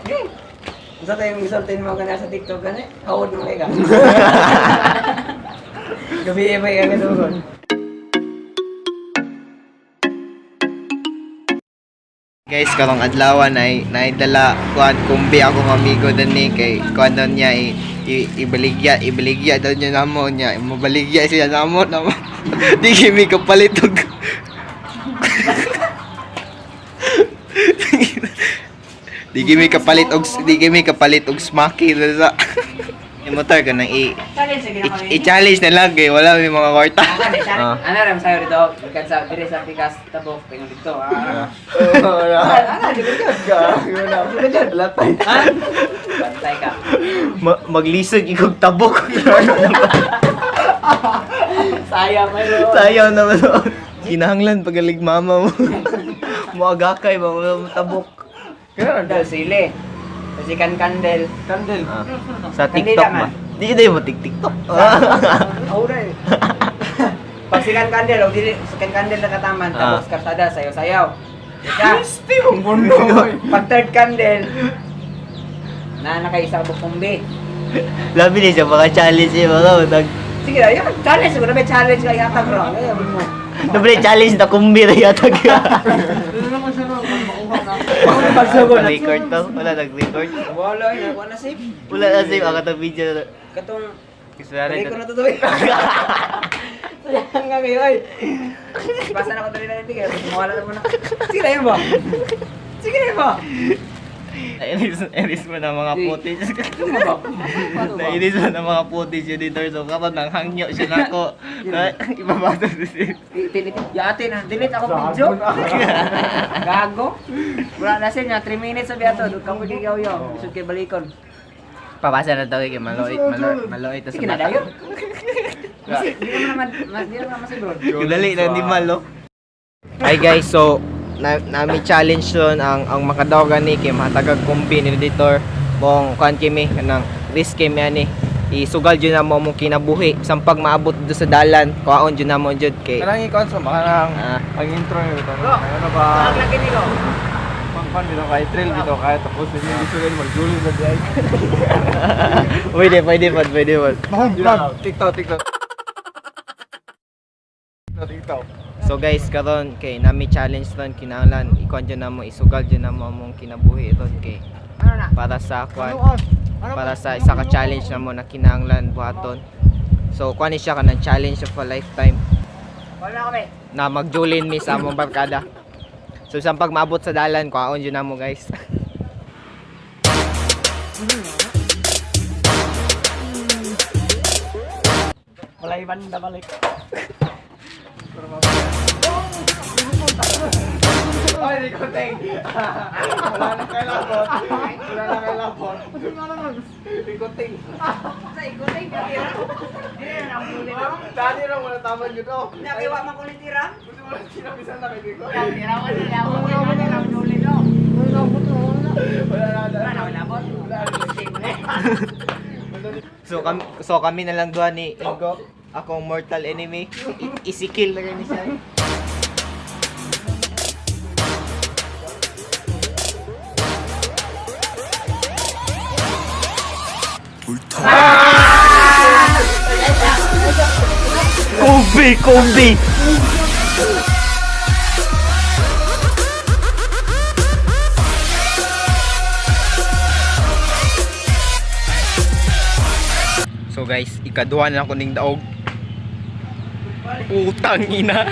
Okay. Unsa tayong gisulti mo kana sa TikTok gani? Hawod mo kay ka. Gabi eh, may kagasugon. Guys, karong adlaw ay naidala kuan kumbi akong amigo dani kay kuan daw niya ibaligya ibaligya daw niya namo niya mabaligya siya namo namo. Di kimi kapalit og di kimi kapalit og smacky na sa yung motor ka nang i Challenge sige na kami. i-challenge na lang kay wala may mga kwarta. Ah, Ah. ano ram sayo dito? Gikan sa dire sa pikas tabok pingon dito. Ah. Ano, di ko jud. Ha? Bantay ka. Maglisod ikog tabok. Sayang may ro. Sayaw naman noon. Kinahanglan pagalig mama mo. Muagakay ba mo tabok. Kaya dal sili. Kasi kan kandel. Kandel. Ah, sa Kandila TikTok ba? man. Di dai mo TikTok. Aura eh. Pag sikan kandel, o dili sikan kandel na kataman, Ah. tapos karsada sayaw-sayaw. Ika, Ang mundo. pag third candle, na nakaisa ka kumbi. Labi ni siya mga challenge eh mga nag Sige na, yun, challenge ko na may challenge ka yata bro. Ano mo? Doble challenge na kumbi ra yata ka. Ano naman siya no? Makuha na. Pagsugod. Record to. Wala nag-record. Wala, yun, wala na safe. Wala na save ang katong video. Katong, Kiswari balik ko na to eh. Sayang nga kayo, ay. Basta na ko dali na kaya mawala na muna. Sige na yun ba? Sige na yun ba? Nainis, nainis mo na mga footage. Ano ba? Paano ba? Nainis mo na mga footage editor. So kapag nang hangyo siya nako, na ibabasa si Delete. Yate na, delete ako video. Gago. Wala na siya, 3 minutes sabi ato, doon ka pwede ikaw yo. Isod kay balikon. Papasa na daw kay maloit, maloit, maloit Sige na dayon. Kasi di naman naman, di naman masiguro. Dali na ni Malo. Hi guys, so na, nami challenge ron ang makadaogan ni kay mahatagag kumbi ni editor mong kuan kimi kanang risk kimi ani isugal jud na mo mong kinabuhi sampag maabot do sa dalan kuhaon jud na mo jud kay Kanang ikaw sa kanang ah, ang intro nito. Ano ba? Ang lagi nilo. Pang bitaw kay trail bitaw kay tapos hindi gusto rin magjuli na di ay. pwede pwede pod pwede pod. TikTok, TikTok. TikTok, TikTok. So guys, karon kay nami challenge ron kinahanglan ikuan jud na mo isugal jud na mo among kinabuhi ron kay Ano na? para sa kuan para sa isa ka challenge na mo na kinahanglan buhaton. So kuan ni siya kanang challenge of a lifetime Wala kami. na magjulin mi sa among barkada. So sa pag maabot sa dalan, kuhaon jud na mo guys. Wala ibanda balik. Ay, di ko ting. Wala na kay labot. Wala na kay labot. Di ko ting. Sa ikutin ka tira. Di na ang huli no. Dali ra wala taman jud oh. Nakiwa man ko ni tira. Gusto mo lang sinabisan na kay Biko. Tira wala na wala na ang huli no. Wala na. Wala na wala bot. So kami na lang duha ni Ingo, akong mortal enemy. Isikil na gani siya. Kumbi, kumbi. So guys, ikaduha na ako ning daog. Utang ina.